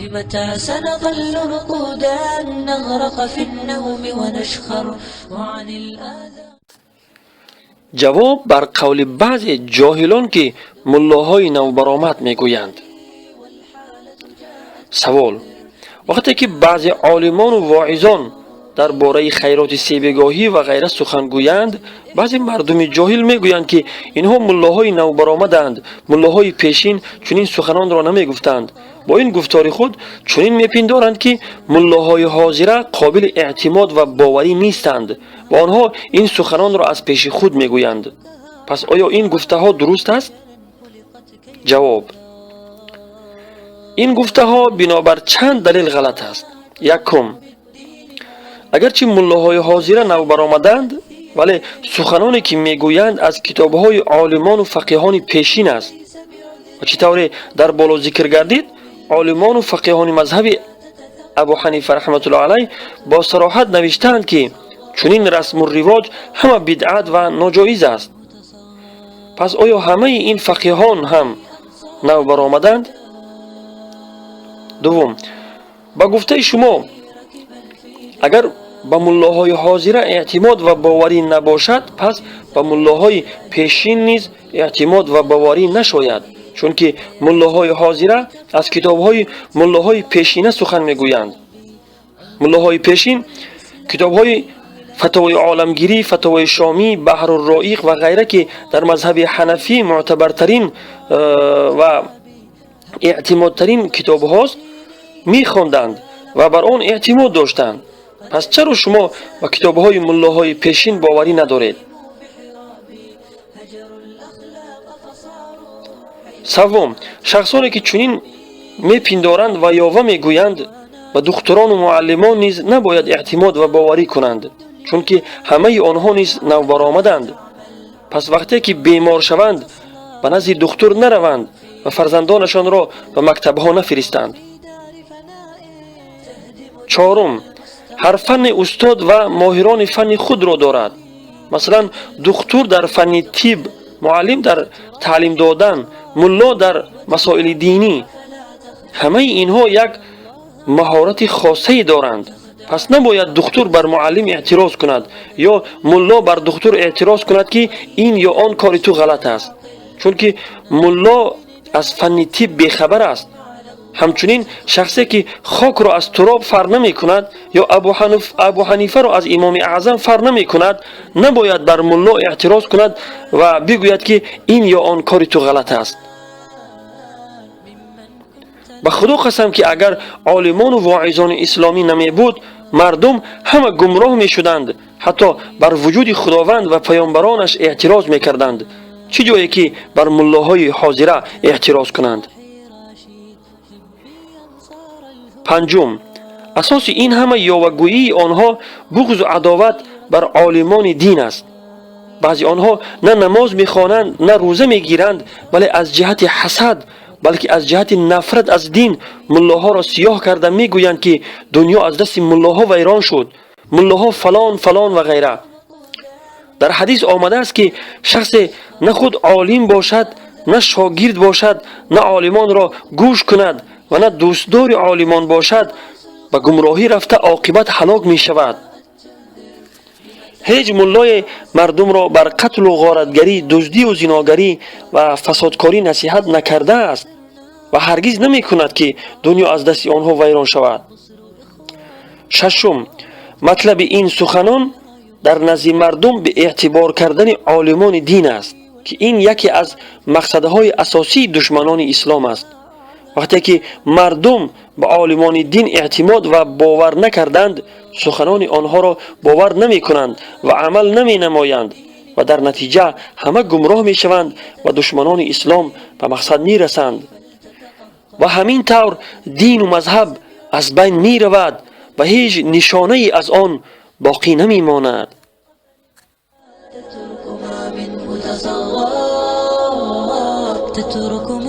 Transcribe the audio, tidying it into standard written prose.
لمتى سنظل رقودا نغرق في النوم ونشخر وعن الآذان. Ҷавоб бар қавли баъзе ҷоҳилон, ки муллоҳои навбаромад мегӯянд. Савол: вақте ки баъзе олимону воизон дар бораи хайроти себегоҳӣ ва ғайра сухан гӯянд, баъзе мардуми ҷоҳил мегӯянд, ки инҳо муллоҳои навбаромаданд, муллоҳои пешин чунин суханонро намегуфтанд. Бо ин гуфтори худ чунин мепиндоранд, ки муллоҳои ҳозира қобили эътимод ва боварӣ нестанд ва онҳо ин суханонро аз пеши худ мегӯянд. Пас оё ин гуфтаҳо дуруст аст? Ҷавоб: ин гуфтаҳо бинобар чанд далел ғалат аст. Якум, агарчи муллоҳои ҳозира навбаромаданд, вале суханоне, ки мегӯянд, аз китобҳои олимону фақиҳони пешин аст. Ва чӣ тавре дар боло зикр гардид, олимону фақиҳони мазҳаби Абу Ҳанифа раҳматуллоҳ алайҳ бо сароҳат навиштаанд, ки чунин расму ривоҷ ҳама бидъат ва ноҷоиз аст. Пас оё ҳамаи ин фақиҳон ҳам навбаромаданд? Дуввум, ба гуфтаи шумо, агар ба муллоҳои ҳозира эътимод ва боварӣ набошад, пас ба муллоҳои пешин низ эътимод ва боварӣ нашояд, чунки муллоҳои ҳозира аз китобҳои муллоҳои пешина сухан мегӯянд. Муллоҳои пешин китобҳои Фатвои оламгирӣ, Фатвои Шомӣ, Баҳрурроиқ ва ғайра, ки дар мазҳаби ҳанафӣ мӯътабартарин ва эътимодтарин китобҳост, мехонданд ва бар он эътимод доштанд. Пас чаро шумо ба китобҳои муллоҳои пешин боварӣ надоред? Саввум, шахсоне, ки чунин мепиндоранд ва ёва мегӯянд, ба духтурону муаллимон низ набояд эътимод ва боварӣ кунанд, чунки ҳамаи онҳо низ навбаромаданд. Пас вақте ки бемор шаванд, ба назди духтур нараванд ва фарзандонашонро ба мактабҳо нафиристанд. Чорум, ҳар фанни устод ва моҳирони фанни худро дорад. Масалан, духтур дар фанни тиб, муаллим дар таълим додан, мулло дар масоили динӣ. Ҳамаи инҳо як маҳорати хосае доранд. Пас набояд духтур бар муаллим эътироз кунад ё мулло бар духтур эътироз кунад, ки ин ё он кори ту ғалат аст, чунки мулло аз фанни тиб бехабар аст. Ҳамчунин шахсе, ки хокро аз туроб фарқ намекунад ё Абу Ҳанифаро аз Имоми Аъзам фарқ намекунад, набояд бар мулло эътироз кунад ва бигӯяд, ки ин ё он кори ту ғалат аст. Ба Худо қасам, ки агар олимону воизони исломӣ намебуд, мардум ҳама гумроҳ мешуданд, ҳатто бар вуҷуди Худованд ва паёмбаронаш эътироз мекарданд, чӣ ҷое ки бар муллоҳои ҳозира эътироз кунанд. Панҷум, асоси ин ҳама ёвагӯии онҳо буғзу адоват бар олимони дин аст. Баъзе онҳо на намоз мехонанд, на рӯза мегиранд, вале аз ҷиҳати ҳасад, балки аз ҷиҳати нафрат аз дин муллоҳоро сиёҳ карда мегӯянд, ки дунё аз дасти муллоҳо вайрон шуд, муллоҳо фалон фалон ва ғайра. Дар ҳадис омадааст, ки шахсе на худ олим бошад, на шогирд бошад, на олимонро гӯш кунад ва на дӯстдори олимон бошад, ба гумроҳӣ рафта, оқибат ҳалок мешавад. Ҳеҷ муллое мардумро бар қатлу ғоратгарӣ, дуздию зиногарӣ ва фасодкорӣ насиҳат накардааст ва ҳаргиз намекунад, ки дунё аз дасти онҳо вайрон шавад. Шашум, матлаби ин суханон дар назди мардум беэътибор кардани олимони дин аст, ки ин яке аз мақсадҳои асосии душманони ислом аст. Вақте ки мардум ба олимони дин эътимод ва бовар накарданд, суханони онҳоро бовар намекунанд ва амал наменамоянд ва дар натиҷа ҳама гумроҳ мешаванд ва душманони ислом ба мақсад мерасанд ва ҳамин тавр дину мазҳаб аз байн меравад ва ҳеҷ нишонае аз он боқӣ намемонад. تترك ما منه تصغى تترك.